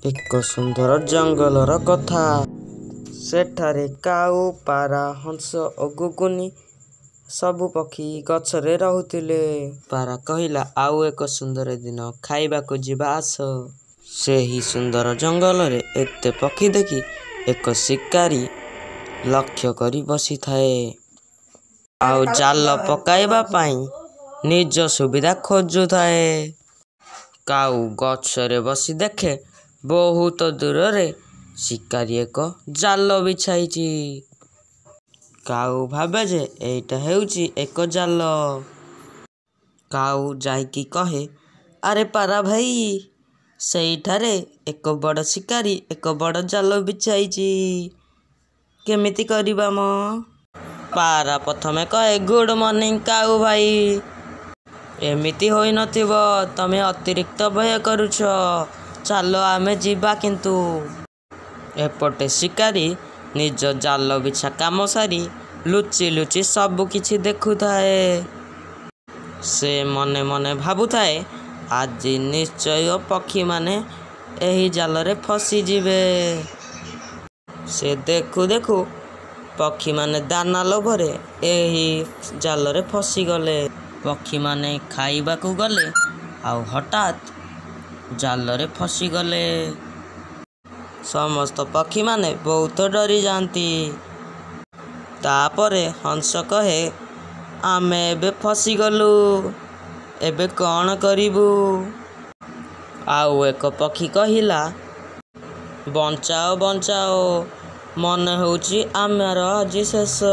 ଏକ ସୁନ୍ଦର ଜଙ୍ଗଲର କଥା। ସେଠାରେ କାଉ, ପାରା, ହଂସ ଓ ଗୁଗୁନି ସବୁ ପକ୍ଷୀ ଗଛରେ ରହୁଥିଲେ। ପାରା କହିଲା, "ଆଉ ଏକ ସୁନ୍ଦର ଦିନ ଖାଇବାକୁ ଯିବା ଆସ।" ସେହି ସୁନ୍ଦର ଜଙ୍ଗଲରେ ଏତେ ପକ୍ଷୀ ଦେଖି ଏକ ଶିକାରୀ ଲକ୍ଷ୍ୟ କରି ବସିଥାଏ। ଆଉ ଜାଲ ପକାଇବା ପାଇଁ ନିଜ ସୁବିଧା ଖୋଜୁଥାଏ। କାଉ ଗଛରେ ବସି ଦେଖେ, ବହୁତ ଦୂରରେ ଶିକାରୀ ଏକ ଜାଲ ବିଛାଇଛି। କାଉ ଭାବେ ଯେ ଏଇଟା ହେଉଛି ଏକ ଜାଲ। କାଉ ଯାଇକି କହେ, "ଆରେ ପାରା ଭାଇ, ସେଇଠାରେ ଏକ ବଡ଼ ଶିକାରୀ ଏକ ବଡ଼ ଜାଲ ବିଛାଇଛି। କେମିତି କରିବା ମ?" ପାରା ପ୍ରଥମେ କହେ, "ଗୁଡ୍ ମର୍ଣ୍ଣିଂ କାଉ ଭାଇ। ଏମିତି ହୋଇନଥିବ, ତମେ ଅତିରିକ୍ତ ଭୟ କରୁଛ। ଚାଲ ଆମେ ଯିବା।" କିନ୍ତୁ ଏପଟେ ଶିକାରୀ ନିଜ ଜାଲ ବିଛା କାମ ସାରି ଲୁଚି ଲୁଚି ସବୁକିଛି ଦେଖୁଥାଏ। ସେ ମନେ ମନେ ଭାବୁଥାଏ, ଆଜି ନିଶ୍ଚୟ ପକ୍ଷୀମାନେ ଏହି ଜାଲରେ ଫସିଯିବେ। ସେ ଦେଖୁ ଦେଖୁ ପକ୍ଷୀମାନେ ଦାନା ଲୋଭରେ ଏହି ଜାଲରେ ଫସିଗଲେ। ପକ୍ଷୀମାନେ ଖାଇବାକୁ ଗଲେ ଆଉ ହଠାତ୍ ଜାଲରେ ଫସିଗଲେ। ସମସ୍ତ ପକ୍ଷୀମାନେ ବହୁତ ଡରିଯାଆନ୍ତି। ତାପରେ ହଂସ କହେ, "ଆମେ ଏବେ ଫସିଗଲୁ। ଏବେ କଣ କରିବୁ?" ଆଉ ଏକ ପକ୍ଷୀ କହିଲା, "ବଞ୍ଚାଅ, ବଞ୍ଚାଅ, ମନେ ହେଉଛି ଆମର ଆଜି ଶେଷ।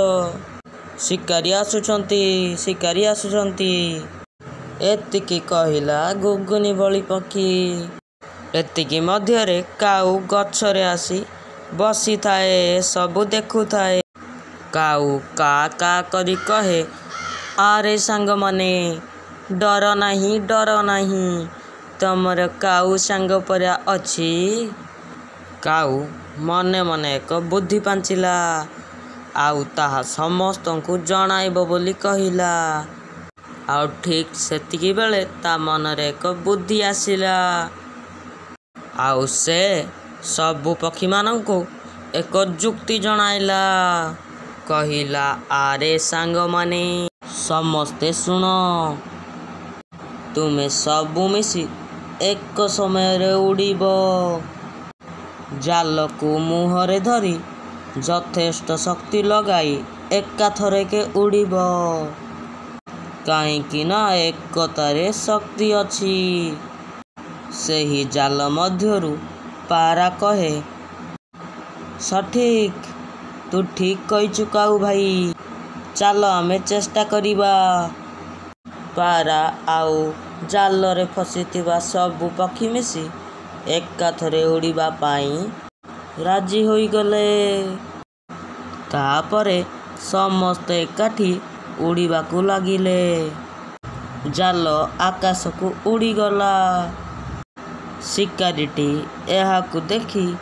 ଶିକାରୀ ଆସୁଛନ୍ତି, ଶିକାରୀ ଆସୁଛନ୍ତି।" ଏତିକି କହିଲା ଗୁଗୁନି ଭଳି ପକ୍ଷୀ। ଏତିକି ମଧ୍ୟରେ କାଉ ଗଛରେ ଆସି ବସିଥାଏ, ଏସବୁ ଦେଖୁଥାଏ। କାଉ କା କା କରି କହେ, "ଆରେ ସାଙ୍ଗମାନେ, ଡର ନାହିଁ, ଡର ନାହିଁ। ତମର କାଉ ସାଙ୍ଗ ପରା ଅଛି।" କାଉ ମନେ ମନେ ଏକ ବୁଦ୍ଧି ପାଞ୍ଚିଲା, ଆଉ ତାହା ସମସ୍ତଙ୍କୁ ଜଣାଇବ ବୋଲି କହିଲା। ଆଉ ଠିକ୍ ସେତିକିବେଳେ ତା ମନରେ ଏକ ବୁଦ୍ଧି ଆସିଲା। ଆଉ ସେ ସବୁ ପକ୍ଷୀମାନଙ୍କୁ ଏକ ଯୁକ୍ତି ଜଣାଇଲା। କହିଲା, "ଆରେ ସାଙ୍ଗମାନେ, ସମସ୍ତେ ଶୁଣ। ତୁମେ ସବୁ ମିଶି ଏକ ସମୟରେ ଉଡ଼ିବ। ଜାଲକୁ ମୁହଁରେ ଧରି ଯଥେଷ୍ଟ ଶକ୍ତି ଲଗାଇ ଏକାଥରକେ ଉଡ଼ିବ। କାହିଁକିନା ଏକତାରେ ଶକ୍ତି ଅଛି।" ସେହି ଜାଲ ମଧ୍ୟରୁ ପାରା କହେ, "ସଠିକ୍, ତୁ ଠିକ୍ କହିଛୁ କାଉ ଭାଇ। ଚାଲ ଆମେ ଚେଷ୍ଟା କରିବା।" ପାରା ଆଉ ଜାଲରେ ଫସିଥିବା ସବୁ ପକ୍ଷୀ ମିଶି ଏକାଥରେ ଉଡ଼ିବା ପାଇଁ ରାଜି ହୋଇଗଲେ। ତାପରେ ସମସ୍ତେ ଏକାଠି ଉଡ଼ିବାକୁ ଲାଗିଲେ। ଜାଲ ଆକାଶକୁ ଉଡ଼ିଗଲା। ଶିକାରୀଟି ଏହାକୁ ଦେଖି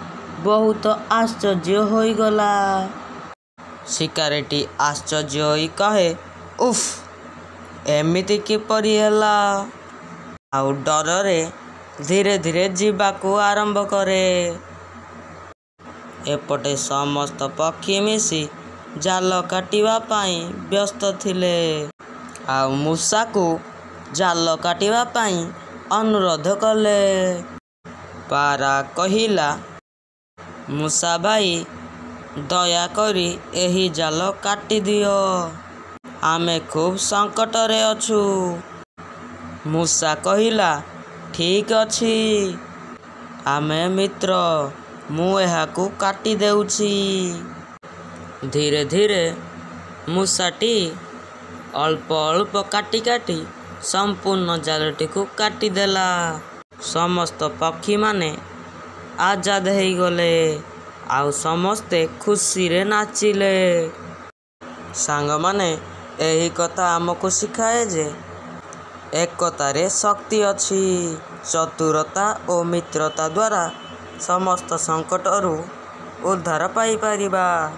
ବହୁତ ଆଶ୍ଚର୍ଯ୍ୟ ହୋଇଗଲା। ଶିକାରୀଟି ଆଶ୍ଚର୍ଯ୍ୟ ହୋଇ କହେ, "ଉଫ୍, ଏମିତି କିପରି ହେଲା?" ଆଉ ଡରରେ ଧୀରେ ଧୀରେ ଯିବାକୁ ଆରମ୍ଭ କରେ। ଏପଟେ ସମସ୍ତ ପକ୍ଷୀ ମିଶି ଜାଲ କାଟିବା ପାଇଁ ବ୍ୟସ୍ତ ଥିଲେ। ଆଉ ମୂଷାକୁ ଜାଲ କାଟିବା ପାଇଁ ଅନୁରୋଧ କଲେ। ପାରା କହିଲା, "ମୂଷା ଭାଇ, ଦୟାକରି ଏହି ଜାଲ କାଟିଦିଅ। ଆମେ ଖୁବ୍ ସଙ୍କଟରେ ଅଛୁ।" ମୂଷା କହିଲା, "ଠିକ୍ ଅଛି। ଆମେ ମିତ୍ର, ମୁଁ ଏହାକୁ କାଟିଦେଉଛି।" ଧୀରେ ଧୀରେ ମୂଷାଟି ଅଳ୍ପ ଅଳ୍ପ କାଟି କାଟି ସମ୍ପୂର୍ଣ୍ଣ ଜାଲଟିକୁ କାଟିଦେଲା। ସମସ୍ତ ପକ୍ଷୀମାନେ ଆଜାଦ ହୋଇଗଲେ ଆଉ ସମସ୍ତେ ଖୁସିରେ ନାଚିଲେ। ସାଙ୍ଗମାନେ, ଏହି କଥା ଆମକୁ ଶିଖାଏ ଯେ ଏକତାରେ ଶକ୍ତି ଅଛି। ଚତୁରତା ଓ ମିତ୍ରତା ଦ୍ୱାରା ସମସ୍ତ ସଙ୍କଟରୁ ଉଦ୍ଧାର ପାଇପାରିବା।